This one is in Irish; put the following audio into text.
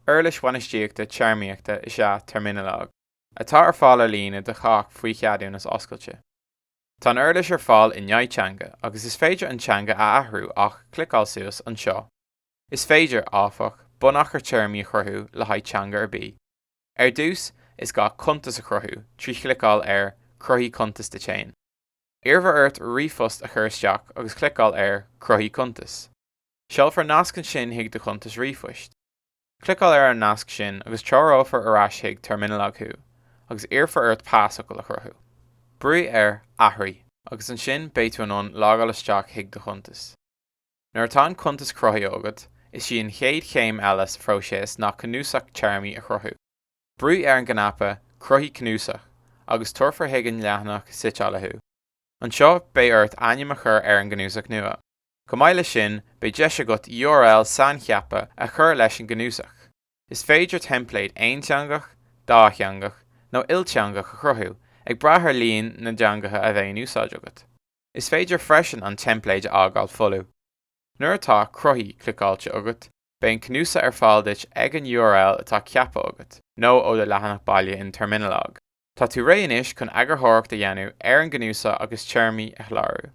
Uirlis bhainistíochta téarmaíochta is ea Terminologue, atá ar fáil ar líne do chách faoi cheadúnas oscailte. Tá an uirlis ar fáil i ndeich dteanga agus is féidir an teanga a athrú ach cliceáil suas anseo. Is féidir, áfach, bunachar téarmaí a chruthú le haghaidh teanga ar bith. Ar dtús, is gá cuntas a chruthú trí chliceáil ar Cruthaigh cuntas duit féin. Iarrfar ort ríomhphost a chur isteach agus cliceáil ar Cruthaigh cuntas. Seolfar nasc ansin chuig do chuntas ríomhphoist. Cliceáil ar an nasc sin agus treorófar ar ais chuig Terminologue thú, agus iarrfar ort pasfhocal a chruthú. Brúigh ar Athraigh agus ansin beidh tú in ann logáil isteach chuig do chuntas. Nuair atá an cuntas cruthaithe agat, is í an chéad chéim eile sa phróiseas ná cnuasach téarmaí a chruthú. Brúigh ar an gcnaipe Cruthaigh Cnuasach agus tabharfar chuig an leathanach suiteála thú. Anseo beidh ort ainm a chur ar an gcnuasach nua. Chomh maith leis sin, beidh deis agat URL saincheaptha a chur leis an gcnuasach. Is féidir teimpléad aonteangach, dátheangach nó ilteangach a chruthú, ag brath ar líon na dteangacha a bheidh in úsáid agat. Is féidir freisin an teimpléad a fhágáil folamh. Nuair atá Cruthaigh cliceáilte agat, beidh an cnuasach ar fáil duit ag an URL atá ceaptha agat, nó ó do leathanach baile in Terminologue. Tá tú réidh anois chun eagarthóireacht a dhéanamh ar an gcnuasach agus téarmaí a chlárú.